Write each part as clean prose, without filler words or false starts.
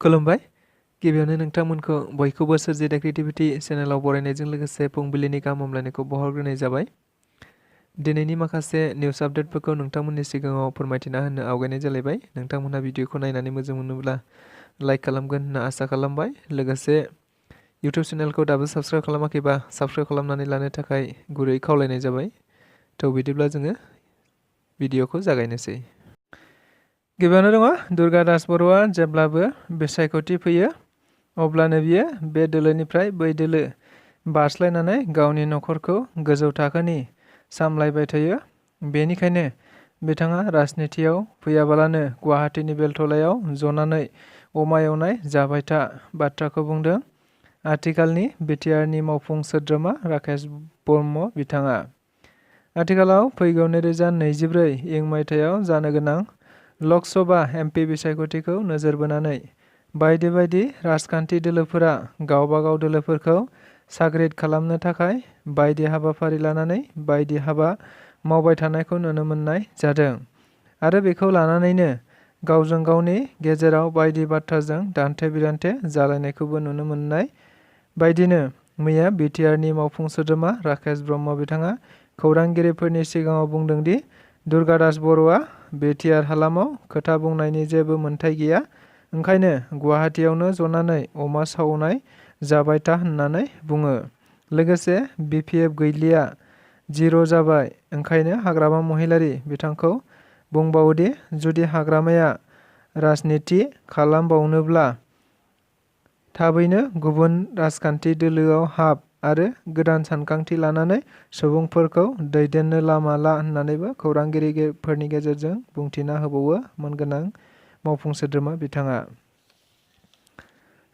खुलुमबाय गिबियावनो नोंथांमोनखौ बयखौबो सोरजिदा क्रिएटिभिटी चेनेलाव बरायनायजों लोगोसे फुंबिलिनि गाहाम हामलायनायखौ बावहरग्रोनाय जाबाय। दिनैनि माखासे निउस आपडेटफोरखौ नोंथांमोननि सिगाङाव फोरमायथिना होनो आवगायनाय जालायबाय। नोंथांमोनहा भिडिअखौ नायनानै मोजां मोनोब्ला लाइक खालामगोन होनना आसा खालामबाय। लोगोसे इउटिउब चेनेलखौ दाबो साबस्क्राइब खालामाखैबा साबस्क्राइब खालामनानै लानो थाखाय गुरै खावलायनाय जाबाय। थ' बिदिब्ला जोङो भिडिअखौ जागायनोसै। गिबियावनो दङ दुर्गा दास बर'आ जेब्लाबो बिसायख'थि फैयो अब्लानो बियो बे दोलोनिफ्राय बै दोलो बारस्लायनानै गावनि नखरखौ गोजौ थाखोनि सामलायबाय थायो। बेनिखायनो बिथाङा राजनितियाव फैयाबालानो गुवाहाटीनि बेलथलायाव जनानै अमा एवनाय जाबाय था बाथ्राखौ बुंदों आथिखालनि बिटिआरनि मावफुं सोद्रोमा राकेश ब्रह्म बिथाङा। आथिखालाव फैगौ 2024 इं मायथाइयाव जानो गोनां लकसभा एमपि बिसायख'थिखौ नोजोर बोनानै बायदि बायदि राजखान्थि दोलोफोरा गावबागाव दोलोफोरखौ साग्रिद खालामनो थाखाय बायदि हाबाफारि लानानै बायदि हाबा मावबाय थानायखौ नुनो मोननाय जादों आरो बेखौ लानानैनो गावजों गावनि गेजेराव बायदि बाथ्राजों दान्थे बिदान्थे जालायनायखौबो नुनो मोननाय बायदिनो मैया बिटिआरनि मावफुं सोद्रोमा राकेश ब्रह्म बिथाङा खौरांगिरिफोरनि सिगाङाव बुंदों दि दुर्गा दास बर'आ बिटिआर हालामाव खोथा बुंनायनि जेबो मोन्थाइ गैया, ओंखायनो गुवाहाटीयावनो जनानै अमा सावनाय जाबाय था होननानै बुङो। लोगोसे BPF गैलिया, जिर' जाबाय, ओंखायनो हाग्रामा महिलारि बिथांखौ बुंबावोदि जुदि हाग्रामाया राजनिति खालामबावनोब्ला थाबैनो गुबुन राजखान्थि दोलोआव हाब आरो गोदान सानखांथि लानानै सुबुंफोरखौ दैदेननो लामा ला होननानैबो खौरांगिरिफोरनि गेजेरजों बुंथिना होबावो मानगोनां मावफुं सोद्रोमा बिथाङा।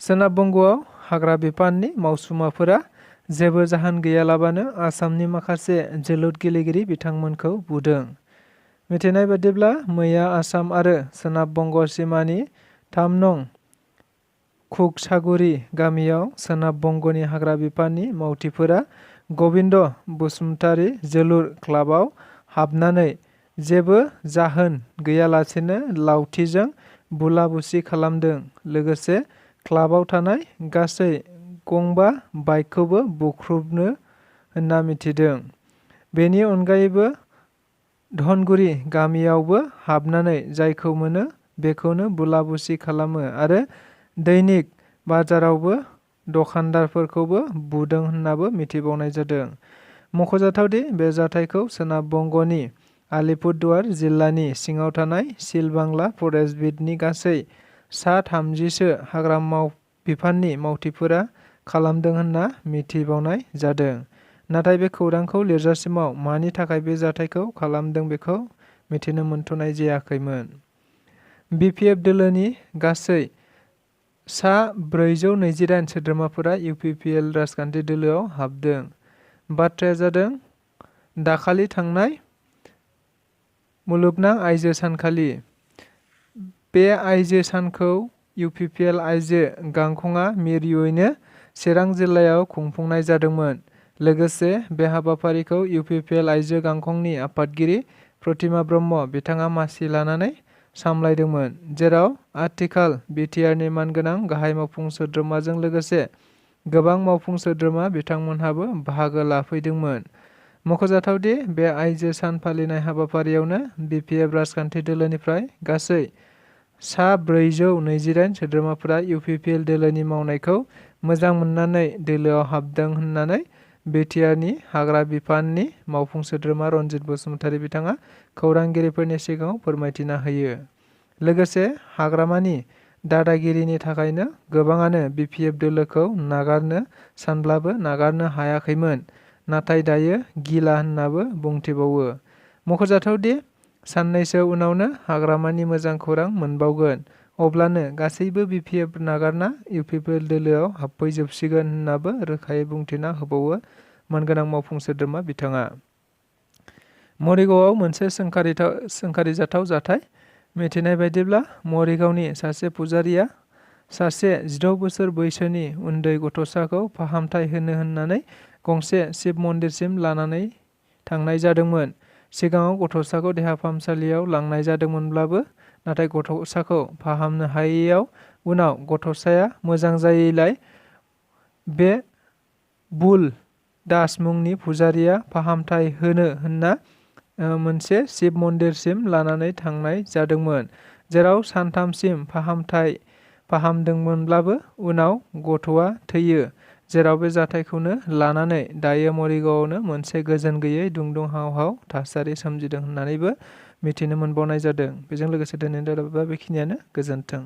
सोनाब बंग'आव हाग्रा बिफाननि मावसुमाफोरा जेबो जाहोन गैयालाबानो आसामनि माखासे जोलुर गेलेगिरि बिथांमोनखौ बुदों। मिथिनाय बादिब्ला मैया आसाम आरो सोनाब बंग' सिमानि 3 नं खुगसागुरि गामियाव सोनाब बंग'नि हाग्रा बिफाननि मावथिफोरा गबिन्द बसुमतारी जोलुर क्लाबआव हाबनानै जेबो जाहोन गैयालासेनो लावथिजों बुला बुसि खालामदों। लोगोसे क्लाबआव थानाय गासै गंबा बाइकखौबो बुख्रुबनो होनना मिथिदों। बेनि अनगायैबो धनगुरि गामियावबो हाबनानै जायखौ मोनो बेखौनो बुला बुसि खालामो आरो दैनिक बाजारावबो दखानदारफोरखौबो बुदों होननाबो मिथिबावनाय जादों। मख'जाथावदि बे जाथायखौ सोनाब बंग'नि आलिपुरदुवार जिल्लानि सिङाव थानाय सिलबांला फरेस्ट बिटनि गासै सा 30सो हाग्रा बिफाननि मावथिफोरा खालामदों होनना मिथिबावनाय जादों। नाथाय बे खौरांखौ लिरजासिमाव मानि थाखाय बे जाथायखौ खालामदों बेखौ मिथिनो मोनथ'नाय जायाखैमोन। BPF दोलोनि गासै सा 428 सोद्रोमाफोरा UPPL राजखान्थि दोलोआव हाबदों। बाथ्राया जादों दाखालि थांनाय मुलुगनां आइजो सानखालि। बे आइजो सानखौ UPPL आइजो गांखंआ मिरुयैनो चिरां जिल्लायाव खुंफुंनाय जादोंमोन। लोगोसे बे हाबाफारिखौ UPPL आइजो गांखंनि आफादगिरि प्रतिमा ब्रह्म बिथाङा मासि लानानै सामलायदोंमोन, जेराव आथिखाल बिटिआरनि मानगोनां गाहाय मावफुं सोद्रोमाजों लोगोसे गोबां मावफुं सोद्रोमा बिथांमोनहाबो बाहागो लाफैदोंमोन। मख'जाथावदि बे आइजो सान फालिनाय हाबाफारियावनो BPF राजखान्थि दोलोनिफ्राय गासै सा 428 सोद्रोमाफोरा UPPL दोलोनि मावनायखौ मोजां मोननानै दोलोआव हाबदों होननानै बिटिआरनि हाग्रा बिफाननि मावफुं सोद्रोमा रनजित बसुमतारी बिथाङा खौरांगिरिफोरनि सिगाङाव फोरमायथिना होयो। लोगोसे हाग्रामानि दादागिरिनि थाखायनो गोबाङानो BPF दोलोखौ नागारनो सानब्लाबो नागारनो हायाखैमोन, नाथाय दायो गिला होननाबो बुंथिबावो। मख'जाथावदि साननैसो उनावनो हाग्रामानि मोजां खौरां मोनबावगोन, अब्लानो गासैबो BPF नागारना UPPL दोलोआव हाबफैजोबसिगोन होननाबो रोखायै बुंथिना होबावो मानगोनां मावफुं सोद्रोमा बिथाङा। मरिगावआव मोनसे सोंखारिजाथाव जाथाय। मिथिनाय बायदिब्ला मरिगावनि सासे पुजारिया सासे 16 बोसोर बैसोनि उन्दै गथ'साखौ फाहामथाय होनो होननानै गंसे शिब मन्दिरसिम लानानै थांनाय जादोंमोन। सिगाङाव गथ'साखौ देहा फाहामसालियाव लांनाय जादोंमोनब्लाबो नाथाय गथ'साखौ फाहामनो हायैयाव उनाव गथ'साया मोजां जायैलाय बे बुल दास मुंनि पुजारिया फाहामथाय होनो होनना मोनसे शिब मन्दिरसिम लानानै थांनाय जादोंमोन, जेराव सानथामसिम फाहामदोंमोनब्लाबो उनाव गथ'आ थैयो, जेराव बे जाथायखौनो लानानै दायो मरिगावआवनो मोनसे गोजोन गैयै दुं-दुं हाव-हाव थासारि सोमजिदों होननानैबो मिथिनो मोनबावनाय जादों। बेजों लोगोसे दिनैनि रादाबा बेखिनियानो। गोजोन्थों।